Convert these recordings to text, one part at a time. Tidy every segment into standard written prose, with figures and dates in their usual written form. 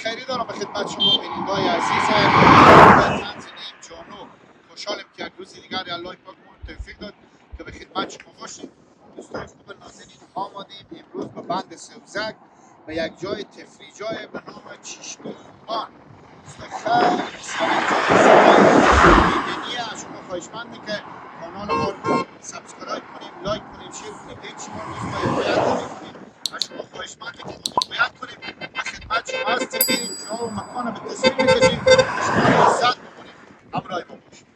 بخیری دارم به خدمت شما بینندای عزیز تنظیم جانو. خوشحالم که یک روز دیگر الله پاک ما توفیق داد که به خدمت شما باشیم. دوستای خوب نازنین، آمادیم امروز به بند سوزک به یک جای تفریح جای به نام چشمه خوبان. دوستای خیلی بسیار جای دیدنیه. از شما خواهشمندیم که کانال ما رو subscribe کنیم، like کنیم، share کنیم. هیچ ما دوستای حمایت نمی‌کنیم. از شما خواهشمندیم که ما حمایت کنیم. به خدمت شما هستیم. بریم جا و مکان به تصویر می‌کشیم، شما لذت ببریم. همراه ما باشید.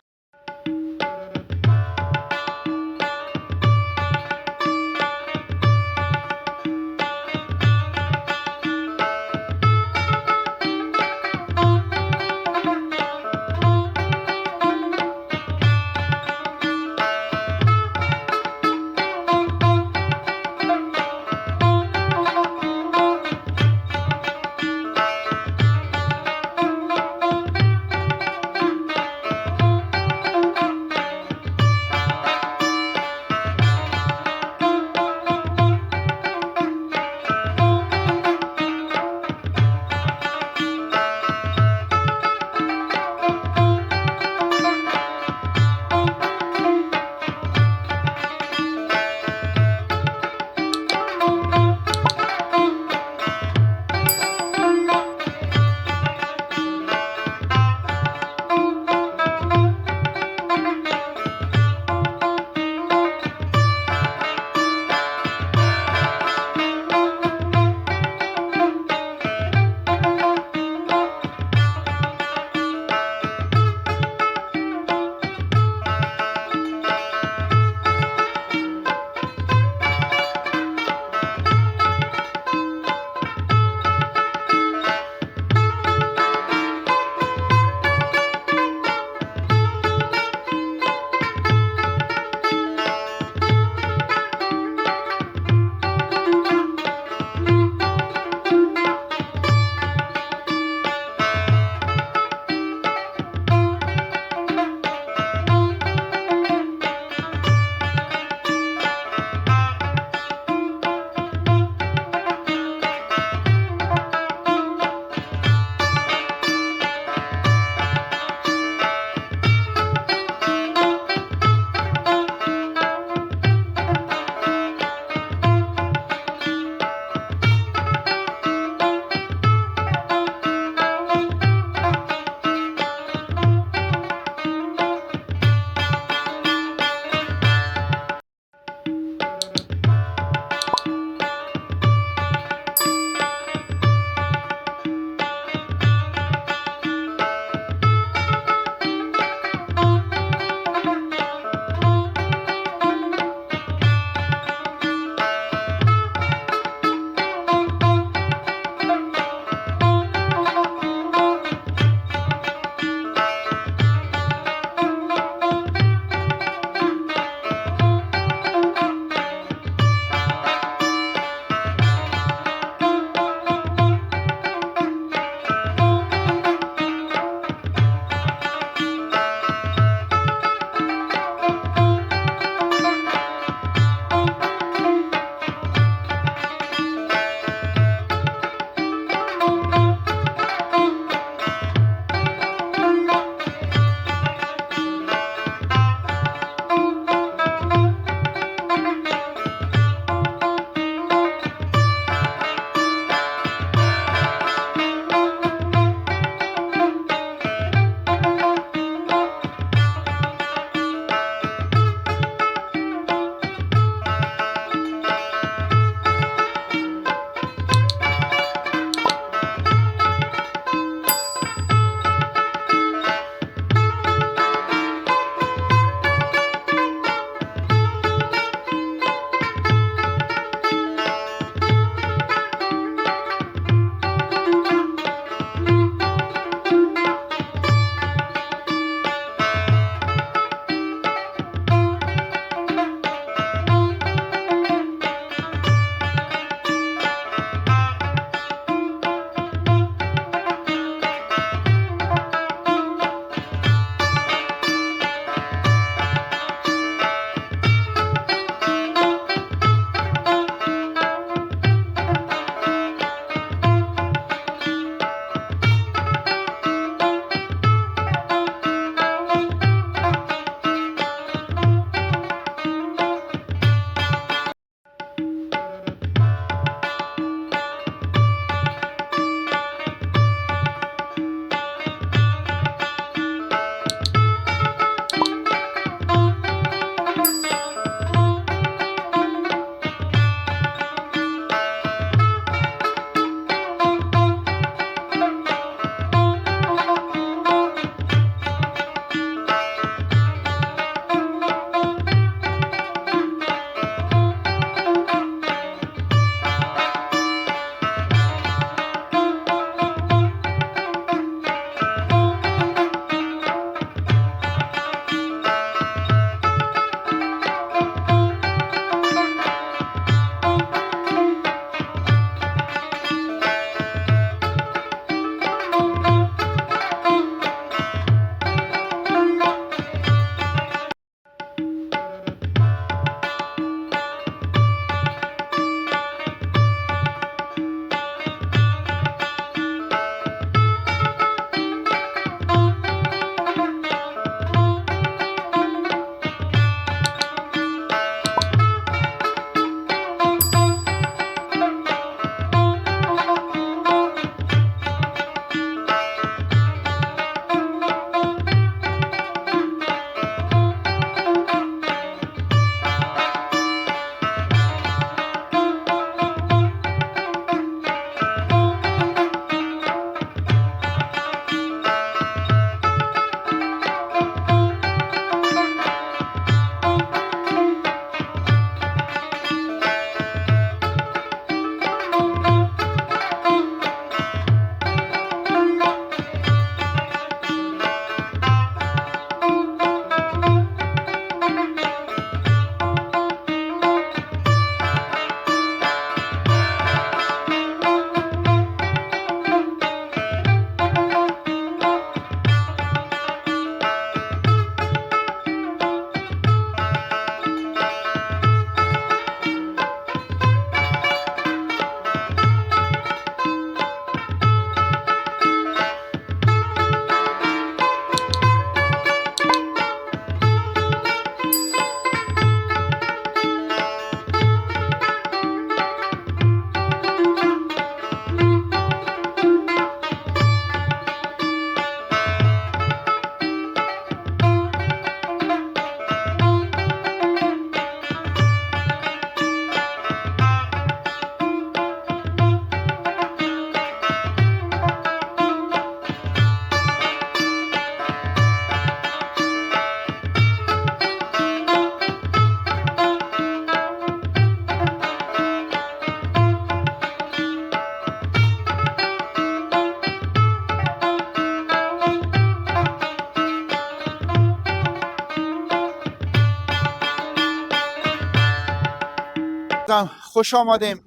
خوش آمدیم.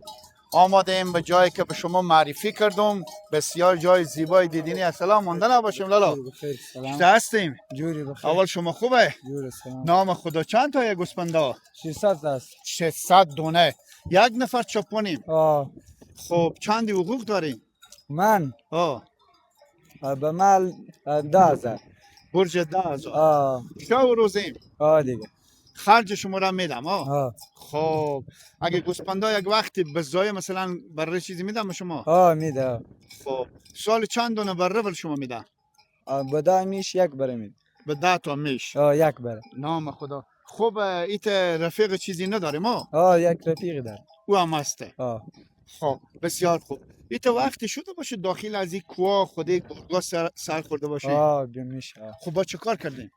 آمدیم به جایی که به شما معرفی کردم، بسیار جای زیبای دیدنی. سلام، مانده نباشیم لالا. بخیر، سلام. چه هستیم؟ جوری بخیر. اول شما خوبه؟ جوری سلام. نام خدا. چند تا یک گوسفندا؟ 600 است. 600 دونه. یک نفر چپونیم. آه. خب چند حقوق داریم؟ من آه به مال 10,000. برج 10,000. آه. شب و روزیم. آه دیگه. خرج شما را میدم. آه. آه. خب اگه گوسفندا یک وقتی بزای مثلا بره چیزی میدم به شما؟ آه میده. خب سال چند دونه بره بر شما میدم؟ به 10 میش یک بره میده. به 10 تا میش. آه یک بره. نام خدا. خب ایت رفیق چیزی نداریم ما؟ آه یک رفیق داره. او هم هسته. آه. خب بسیار خوب. ایت وقتی شده باشه داخل از این کوه خود گرگا سر خورده باشه؟ آه میشه. خب با چه کار کردیم؟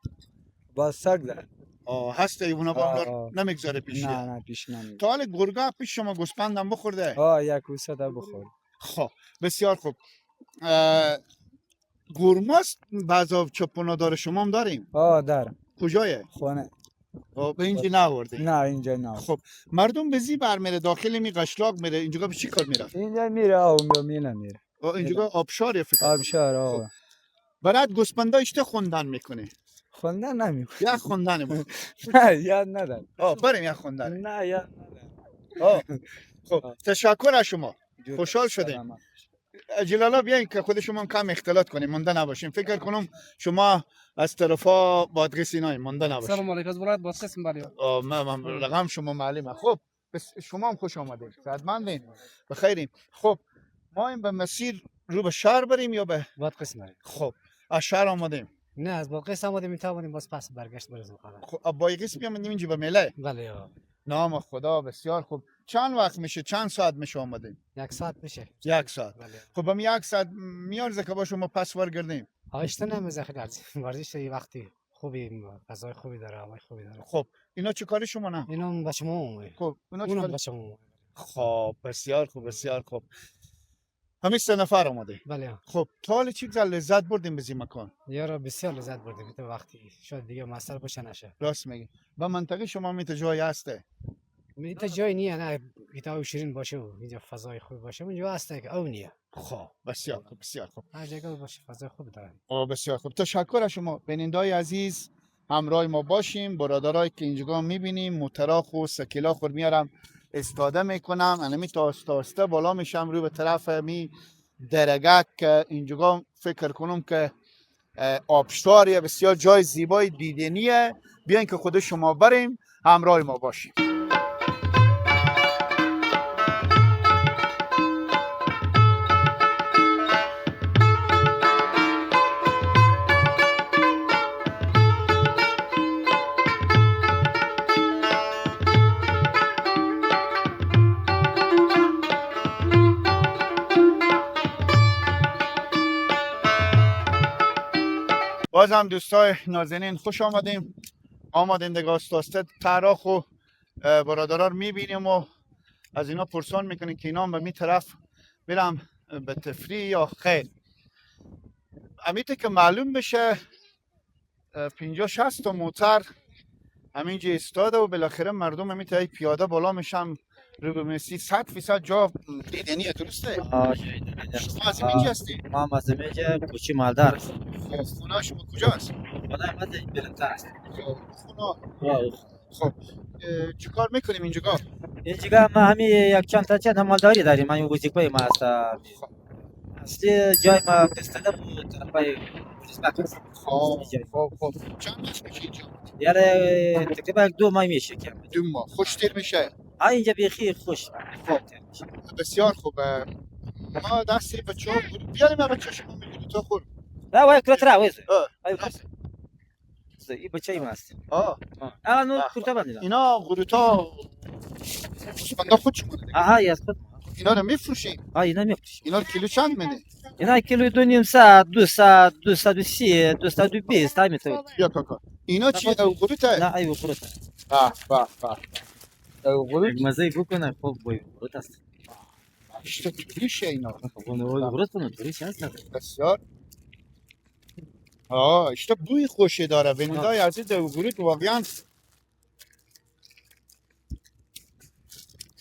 با سگ داره. آه هسته ایونا با اونا نمیگذاره پیش. نه نه پیش نمیگذاره. تا حال گرگا پیش شما گوسفندم بخورده؟ آه یک وسط بخور. خب بسیار خوب. گرماست بعضا چپونا داره، شما هم داریم؟ آه دارم. کجایه؟ خونه. به اینجا نآوردی؟ نه اینجا نه. خب مردم به زی برمیره داخل می قشلاق میره، اینجا به چی کار میره؟ اینجا میره آب میره میره. اینجا آبشار فکر. آبشار آه. خب. برات گوسفندا اشته خوندن میکنه. خوندن نمیکنه. یا خوندن بود. نه یاد ندارم. آه بریم یا خوندن. نه یاد ندارم. آه خب تشکر از شما. خوشحال شدیم. جلالا بیاین که خود شما کم اختلاط کنیم، مونده نباشیم. فکر کنم شما از طرفا بادغیس اینای مونده نباشیم. سلام علیکم، از ولایت بادغیس بله. من رقم شما معلمه. خب بس شما هم خوش آمدید. صحتمندین؟ بخیریم. خب ما این به مسیر رو به شهر بریم یا به بادغیس بریم؟ خب از شهر آمدیم. نه از بادغیس آمدیم، میتوانیم باز پس برگشت بریم. خب بادغیس بیامدیم اینجا به میله. بله. نام خدا بسیار خوب. چند وقت میشه، چند ساعت میشه آمدیم؟ یک ساعت میشه. یک ساعت. بله. خب هم یک ساعت میارزه که با شما پس ورگردیم. آشته نمیزه خیلی ورزش وقتی خوبی، غذای خوبی داره، هوای خوبی داره. خب اینا چه کاری شما نه؟ اینا با شما اومد. خب اینا چه کاری؟ با شما اومد. خب بسیار خوب، بسیار خوب. همین 3 نفر آمده. بله. خب تا حالا چی لذت بردیم به این مکان؟ یارا بسیار لذت بردیم. تو وقتی شاید دیگه مستر باشه نشه. راست میگی. و منطقه شما میته جای هسته؟ میته جای نیه، نه کتاب شیرین باشه و اینجا فضای خوب باشه اونجا هسته که او نیه. خب بسیار خوب، بسیار خوب. هر جای باشه فضای خوب داره. آه بسیار خوب. تشکر از شما بینندای عزیز. همراه ما باشیم. برادرایی که اینجا میبینیم موتراخ و سکیلا خور میارم استاده میکنم، انمی تا آسته بالا میشم روی به طرف می درگک که اینجا فکر کنم که آبشاریه، بسیار جای زیبای دیدنیه. بیاین که خود شما بریم، همراه ما باشیم. باز هم دوستای نازنین خوش آمدیم. آمدیم دیگه آسته آسته تراخ و برادرها رو میبینیم و از اینا پرسان میکنیم که اینا هم به می طرف برم به تفریح یا خیر. امیته که معلوم بشه 50-60 تا موتر همینجا ایستاده و بالاخره مردم همیته پیاده بالا میشن رو به مسی 100% جا دیدنیه. درسته؟ شما از اینجا هستی؟ ما هم از اینجا کوچه مالدار هستیم. خونه شما کجاست؟ خونه ما بلندتر است. خونه. خب چیکار میکنیم اینجا؟ اینجا ما همین یک چند تا چند مالداری داریم. من وظیفه ما است. اصلی جای ما پستله بود طرفای خب خب خب چند وقت میشه اینجا؟ یعنی تقریبا 2 ماه میشه. 2 ماه. خوش تیر میشه؟ اینجا بیخی خوش. خب بسیار خوبه. ما دستی بچه‌ها بیاریم بچه شما میگیری تا خور. نه وای کرت را وایز. این بچه ما است. آه. آه نو کرتا بندیدم. اینا غروتا بنده خود شما. آها از خود. اینا رو میفروشین؟ آه اینا میفروشیم. اینا کیلو چند میده؟ اینا کیلو 250، 200، 230، 220 همینطور. بیا کاکا. اینا چیه؟ غروته؟ نه ای غروته. به به به. غروت مزه بکنه خوب بوی غروت است. توریشه اینا. غروت کنه توریش هست. بسیار. آه اشتا بوی خوشی داره. بینندای عزیز غروت واقعا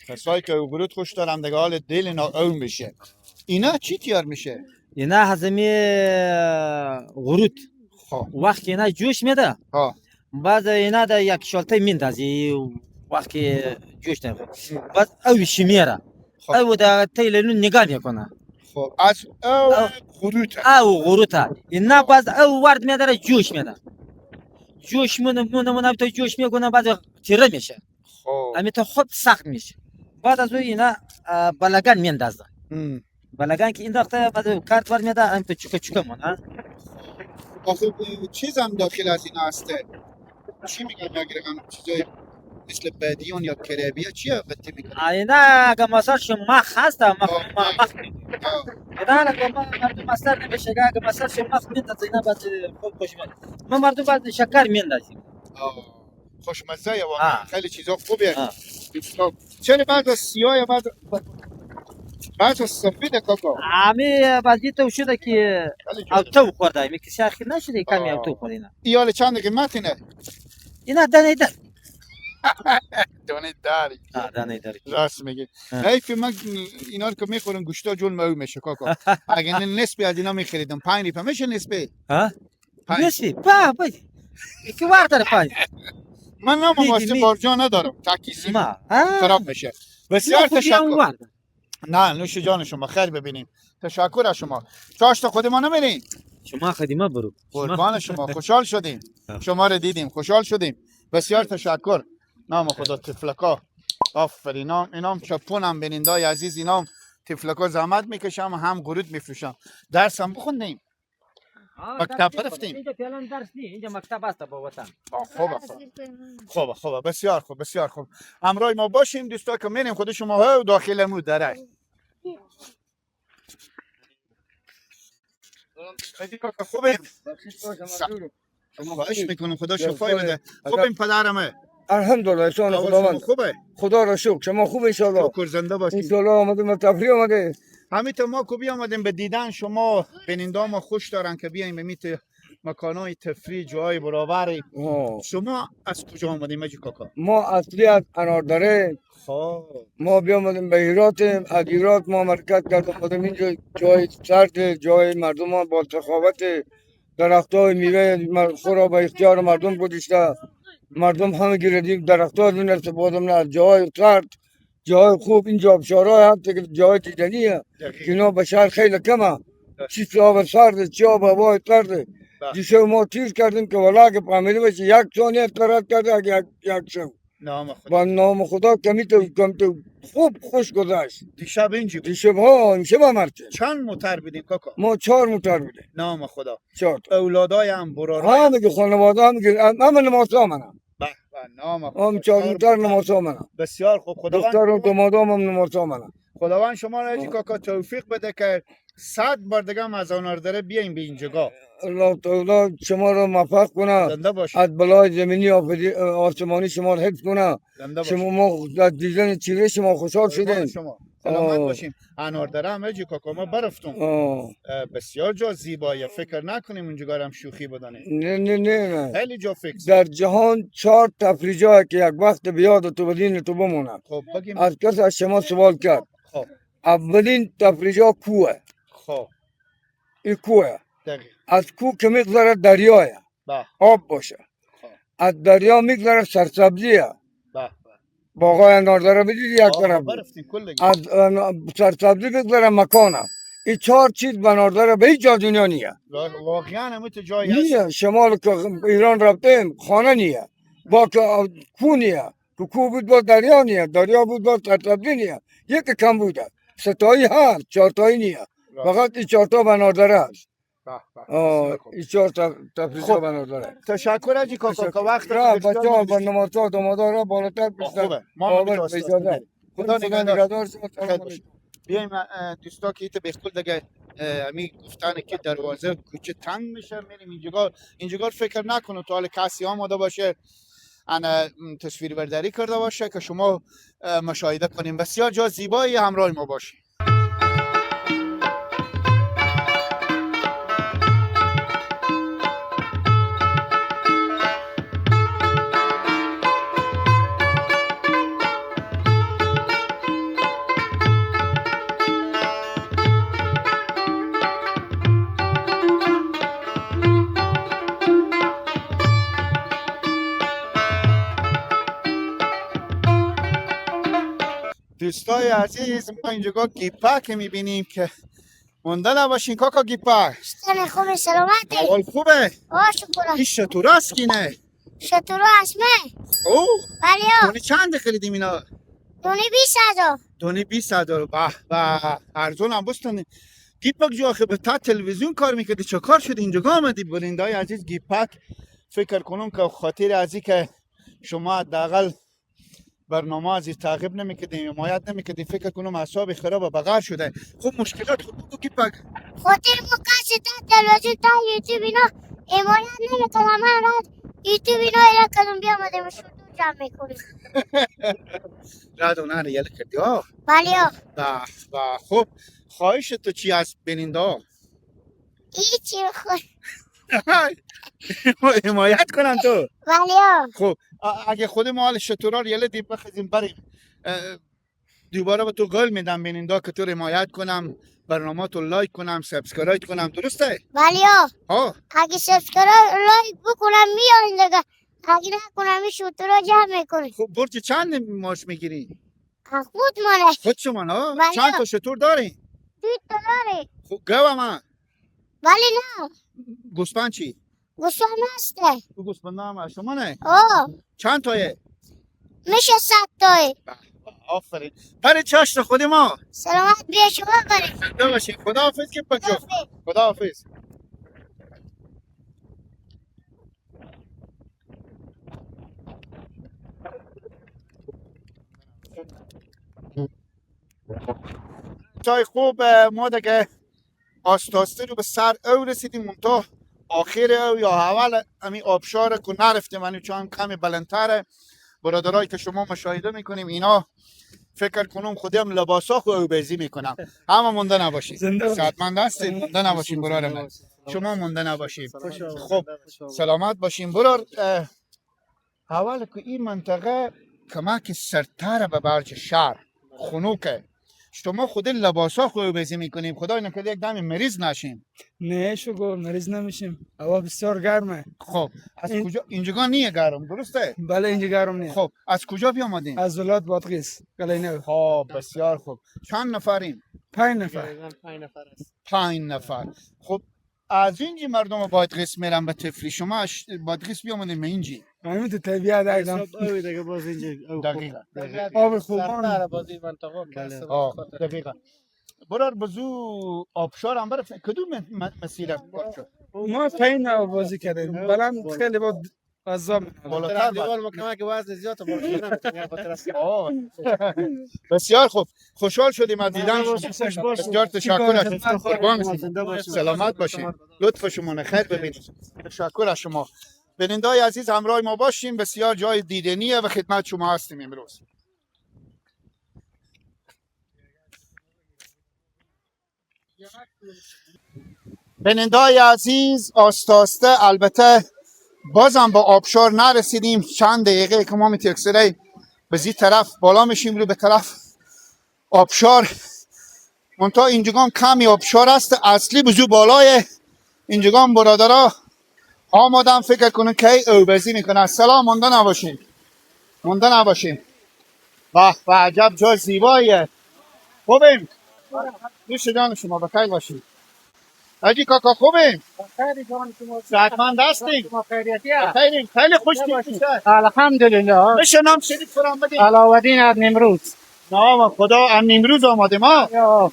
کسایی که غروت خوش دارن دیگه حال دل اینا او میشه. اینا چی تیار میشه؟ اینا هزمی غروت. خب. وقت که اینا جوش میده. ها. بعد اینا در یک شالته میندازی وقت که جوش نمیده. بعد او شمیره. خب. او در تیل نون نگاه میکنه. خب از او غروت. او غروت. اینا باز او ورد میداره جوش میده. جوش مونه مونه مونه تا جوش میکنه بعد تیره میشه. خب. همین تا خوب سخت میشه. بعد از او اینا بلگان میندازه. بلگان که انداخته بعد کارت ور میده همین تا چوکه چوکه مونه. آخه چیزم داخل از اینا هسته. چی میگن نگرگم چیزای مثل بدیون یا کربیا چیه قطعی میکنه؟ اینا اگه مثلا شما هست ما مخ اینا اگه ما مردم اثر نمیشه اگه مثلا شما مخ میندازه اینا بعد خوب خوش میاد. ما مردم بعد شکر میندازیم. خوشمزه واقعا خیلی چیزا خوبه. چرا بعد از سیاه بعد از سفید کاکا؟ همی بعضی تو شده که او خورده می کسی اخیر نشده کمی او تو خورده اینا. ایال چند قیمت اینه؟ اینا دانه در. دانه داری. دانه داری. راست میگی. حیف من اینا رو که میخورم گوشتا جون مو میشه کاکا. اگه نصفی از اینا میخریدم 5 ریپه میشه نصفی؟ ها؟ نصفی؟ با با که وقت داره 5. من نام واسه بارجا ندارم تکیسی خراب میشه. بسیار تشکر. نه نوش جان شما خیر ببینیم. تشکر از شما. چاشت خود ما نمیرین. شما خدمه برو. قربان شما خوشحال شدیم. شما رو دیدیم خوشحال شدیم. بسیار تشکر. نام خدا طفلکا. آفرین. اینام چپونم بینندای عزیز، اینام طفلکا زحمت میکشم هم غرود میفروشم. درس هم بخوندیم. مکتب رفتیم. اینجا فعلا درس نی، اینجا مکتب است با وطن. خوب خوب خوب بسیار خوب بسیار خوب. همراه ما باشیم دوستا که میریم خود شما ها داخل مو دره. خوبه؟ خواهش میکنم خدا شفای بده. خوب این پدرمه. الحمدلله احسان خداوند. خوبه؟ خدا را شکر. شما خوب ان شاء الله. شکر زنده باشید. ان شاء الله آمدیم تفریح آمده. همین تا ما کو بیامدیم به دیدن شما بیننده ما خوش دارن که بیایم به میت مکانای تفریح جای برابری. شما از کجا آمدیم مجی کاکا؟ ما اصلی از اناردره. خب ما بیامدیم به هرات، از هرات ما مرکز کردیم آمدیم اینجا جای سرد، جای مردم با سخاوت، درختای میوه خورا به اختیار مردم گذاشته. مردم همه گیردیم درختای از استفاده می‌کنن. از جای سرد جای خوب اینجا آبشارهای هست که جای دیدنیه که اینا به شهر خیلی کمه. چی آب سرده، چی آب هوای سرده. دیشب ما تیر کردیم که والا که فهمیده باشه یک ثانیه ترد کرده یک شب. نام خدا. با نام خدا کمی تو خوب خوش گذشت. دیشب اینجا دیشب ها امشب هم مرتیم. چند موتر بودیم کاکا؟ ما 4 موتر بودیم. نام خدا. 4 تا. اولادای هم برارای هم که خانواده هم که همه نماز منم. به به نام خدا. هم 4 موتر نماز منم. بسیار خوب خداوند. دختر و دامادام هم نماز منم. خداوند شما را کاکا توفیق بده که 100 بار دیگه هم از اناردره بیایم به اینجا. الله تعالی شما را موفق کنه. زنده باشید. از بلای زمینی آسمانی شما را حفظ کنه. زنده باشید. شما ما از دیدن چهره شما خوشحال شدیم. شما سلامت باشیم. اناردره هم حاجی کاکا ما برفتم. بسیار جا زیبایه، فکر نکنیم اونجا هم شوخی بدانه. نه نه نه خیلی جا فکر. در جهان 4 تفریجا که یک وقت بیاد تو بدین تو بمونه. خب بگیم از کس از شما سوال کرد. خب اولین تفریجا کوه. خب این کوه. دقیق. از کوه که میگذره دریاه، آب باشه. خب. از دریا میگذره سرسبزیه. باغای اناردره بدید یک طرف. از سرسبزی بگذره مکانه. این 4 چیز به اناردره به هیچ جا دنیا نیه. واقعا همه تو جایی هست نیه. شمال که ایران رفتیم خانه نیه، با که کو نیه، که کو بود با دریا نیه، دریا بود با سرسبزی نیه. یک کم بوده. ستایی هست، 4 تایی نیه. فقط این 4 تا به اناردره هست. این 4 تفریجا به اناردره. تشکر حاجی کاکا که وقت را بچه‌ها با نمازها دامادا را بالاتر خوبه. ما اجازه. خدا نگهدار. بیایم دوستا که ایت بخول دیگه امی گفتن که دروازه کوچه تنگ میشه میریم اینجا. اینجا فکر نکنه تا حال کسی آماده باشه انا تصویر برداری کرده باشه که شما مشاهده کنیم. بسیار جا زیبایی، همراه ما باشید. دوستای عزیز، ما اینجا گیپک میبینیم که مونده نباشین کاکا گیپک. شتر خوب سلامتی. حال خوبه؟ آه شکر. این شتوراست کی نه؟ شتورا اسمه. او بله آه. دونه چند خریدیم اینا؟ دونه 20,000. دونه 20,000. به به، ارزون هم بستونه. گیپک جو آخه به تا تلویزیون کار میکردی، چه کار شد اینجا آمدی؟ برندای عزیز گیپک فکر کنم که خاطر از که شما حداقل برنامه از تعقیب نمیکردیم، حمایت نمیکردیم، فکر کنم اعصاب خراب و بغیر شده. خب مشکلات خود بگو گیپک. خاطر ما کسی تا تلویزیون تا یوتیوب اینا حمایت نمیکنم. من رد یوتیوب اینا اینا کدوم بیامدیم شتور جمع میکنیم. رد اونه رو یله کردی ها؟ بله آه. به به. خب خواهش تو چی از بیننده ها؟ هیچی خود. حمایت کنن تو. بله آه. خب اگه خود ما حال شتورا رو یله دیم بخزیم بریم، دوباره به تو قول میدم بیننده که تو حمایت کنم، برنامه تو like کنم، subscribe کنم، درسته؟ بله آه. ها اگه subscribe like بکنم میارین دیگه، اگه نکنم این شتورا جمع میکنیم. خب برج چند ماش میگیری؟ خود مانه. خود شما ها؟ بله. چند تا شتور دارین؟ دو تا داره. خب گوه من. بله نه. گوسفند چی؟ گوسفند هسته. تو گوسفند هم شما نه؟ آه. چند تایه؟ میشه 100 تایه. آفرین. برای چشم خود ما. سلامت بیا شما برید. زنده باشین. خداحافظ که پاک جان. خداحافظ. تای خوب ما دیگه آستاسته رو به سر او رسیدیم، منتها آخر او یا اول همین آبشار که نرفتیم، یعنی چون کمی بلندتره. برادرایی که شما مشاهده میکنیم اینا فکر کنم خودم لباسا خو اوبزی میکنم. همه مونده نباشید. صحتمند هستید؟ مونده نباشید برادر من. شما مونده نباشید. خب سلامت باشین برادر. اول که این منطقه کمک سرتر به برج شهر خنوکه، شما خود لباسا خو اوبزی میکنیم، خدای نکرده یک دم مریض نشیم. نه شکر مریض نمیشیم، هوا بسیار گرمه. خب از کجا اینجا نیه گرم درسته؟ بله اینجا گرم نیه. خب از کجا بیامدین؟ از ولایت بادغیس قلعه. خب بسیار خوب. چند نفریم؟ 5 نفر. 5 نفر. خب از اینجا مردم بادغیس میرن به تفریح، شما بادغیس بیامدین به اینجا؟ همین تو طبیعت اقدام. دقیقاً. آب خوبان. دقیقاً. برار بزو آبشار هم برفت کدوم مسیر شد؟ ما پایین آب بازی کردیم، بلند خیلی با عذاب بالاتر. بسیار خوب، خوشحال شدیم از دیدن شما. بسیار تشکر از شما. قربان سلامت باشید. لطف شما خیر ببینید. تشکر از شما. بینندای عزیز همراه ما باشیم، بسیار جای دیدنیه و خدمت شما هستیم امروز. بینندای عزیز آستاسته البته بازم با آبشار نرسیدیم، چند دقیقه که ما میتکسره به زی طرف بالا میشیم رو به طرف آبشار. منتها اینجا کمی آبشار است، اصلی بزو بالای اینجا برادرها آمادم فکر کنن که اوبزی میکنن. سلام، مونده نباشیم، مونده نباشیم. به به، عجب جای زیباییه. خوبیم؟ نوش جان شما، بخیر باشید. حاجی کاکا خوبیم؟ صحتمند هستیم؟ خیلی خیلی خوش دیدیم. الحمدلله. میشه نام شریف فرام بدیم؟ علاوالدین از نیمروز. نام خدا، از نیمروز آماده ما.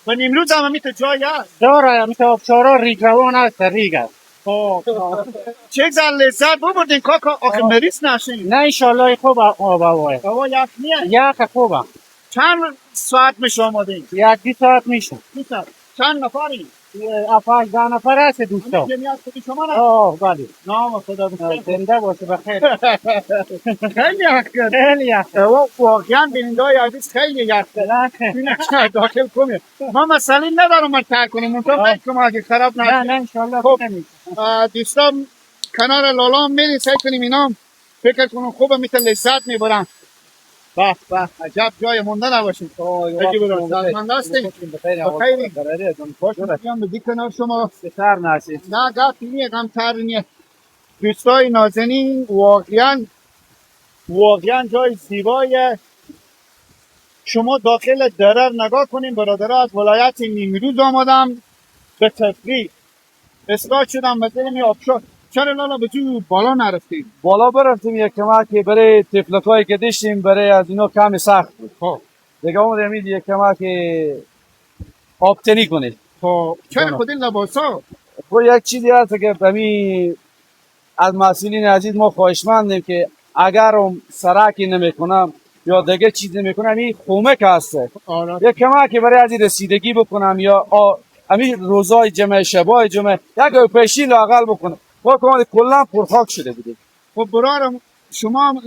و نیمروز هم همیت جای هست. داره همیت آبشارا ریگ روان هست، ریگ هست. چه زن لذت ببردین کاکا، آخه مریض نشین. نه انشالله خوب آب هواه. هوا یخ نیه؟ یخ خوبه. چند ساعت میشه آمادین؟ 1-2 ساعت میشه. 2 ساعت. چند نفرین؟ 7-8 نفر هست دوستا. جمعیت خودی شما نه؟ آه بله. نام خدا بخیر. زنده باشه بخیر. خیلی یخ کرد. خیلی یخ. واقعا بینندای عزیز خیلی یخ کرد. اینه داخل کنیم. ما مسئله ندارم ما ترک کنیم. منتها فکر کنم اگه خراب نشه. نه نه انشالله. خب دوستان کنار لالام میریم سعی کنیم اینا فکر کنم خوبه میتون لذت میبرن. به به، عجب جای مونده نباشیم. حاجی برادر من هستیم. بخیریم. بیام به کنار شما. سر نشید. نه گپ نیه، غم تر نیه. دوستای نازنین واقعا واقعا جای زیباییه. شما داخل دره نگاه کنیم. برادرها از ولایت نیمروز آمدم به تفریح، اصلاح شدم و دلم آبشار. چرا لالا به تو بالا نرفتیم؟ بالا برفتیم یک کمک برای تفلکایی که داشتیم، برای از اینا کم سخت بود. خب دیگه اومدیم یک کمک آبتنی کنید. خب چرا خود این لباسا؟ خب یک چیزی هست که بمی از مسئولین عزیز ما خواهشمندیم که اگر هم سرکی نمیکنم یا دیگه چیز نمیکنم، این خمک هسته. آره. یک کمک برای از این رسیدگی بکنم یا همین روزای جمعه، شبای جمعه یک پیشی لاقل بکنم. ما کلا پرخاک شده بودیم. خب برارم شما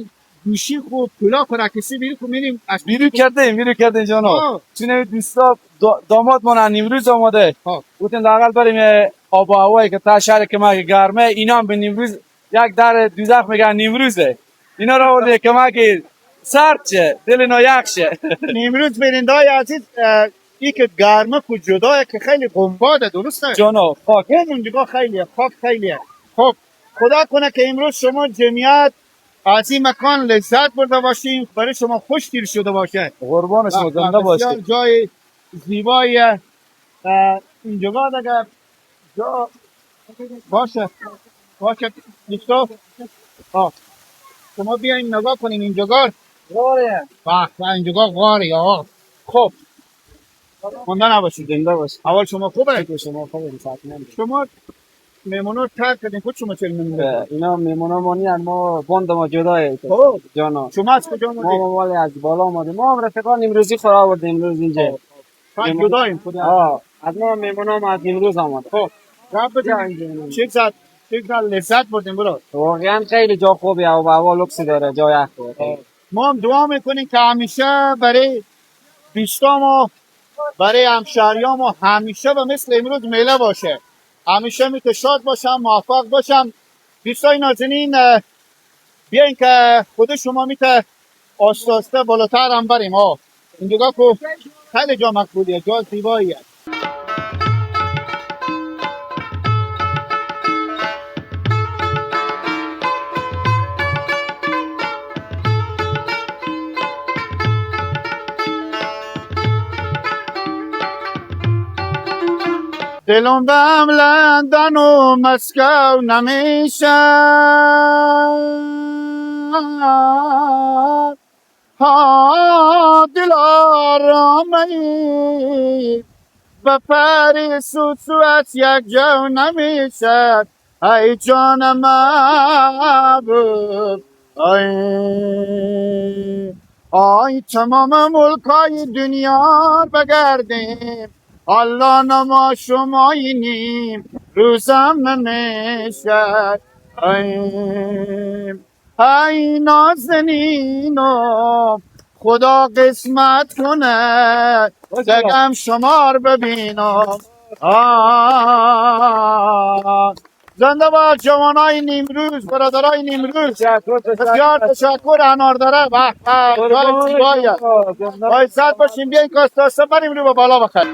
گوشی خوب کلا کسی بیرو میریم از بیرو کردیم جانا. چون دوستا داماد من نیمروز آماده. گفتیم لاقل بریم آب و هوایی که تا شهر که ما گرمه، اینا هم به نیمروز یک در دوزخ میگن نیمروزه. اینا رو آورده که ما که سرد شه، دل اینا یخ شه. نیمروز بینندای عزیز ای که گرمه کو جدایه که خیلی قنباده، درسته؟ جانا خاک اون دیگه خیلیه، خاک خیلیه. خب خدا کنه که امروز شما جمعیت از این مکان لذت برده باشیم، برای شما خوش تیر شده باشه. قربان شما، زنده باشید. جای زیبایی اینجا دیگه جا باشه باشه دوستا. شما بیاین نگاه کنین اینجا غاره. به اینجا غاره آقا. خب مونده نباشید، زنده باشید. اول شما خوبه؟ شما خوبه؟ شما میمونا رو ترک کردین، خود شما چرا میمونه؟ اینا میمونا ما نیان، ما بند ما جدایه. جانا شما از کجا آمدید؟ ما مال از بالا آمدیم. ما هم رفیقان امروزی خور آوردیم امروز اینجا. جداییم خود. از ما میمونا ما از امروز آمده. خب رب بدین چه زد لذت بردیم برو. واقعا خیلی جا خوبیه و هوا لوکسی داره، جای خوبه. ما هم دعا میکنیم که همیشه برای دوستام، برای همشهریام و همیشه و مثل امروز میله باشه، همیشه می که شاد باشم، موفق باشم. دوستای نازنین بیاین که خود شما میته آسته آسته بالاتر هم بریم. اینجا که خیلی جا مقبولیه، جا زیباییه. دلم به هم لندن و مسکو نمیشه، ها دل آرامایی به پاریس و سوئد یک جو نمیشه. ای جان محبوب ای آی تمام ملکای دنیا بگردیم، الله نما شمایینیم روزم نمیشه. ای نازنینم خدا قسمت کنه دگم شمار ببینم. زنده باد جوانای نیمروز، برادرای نیمروز. بسیار تشکر. انار داره به به جای زیباییه. با عزت باشیم. بیاین کاستاسه بریم رو به بالا بخیر.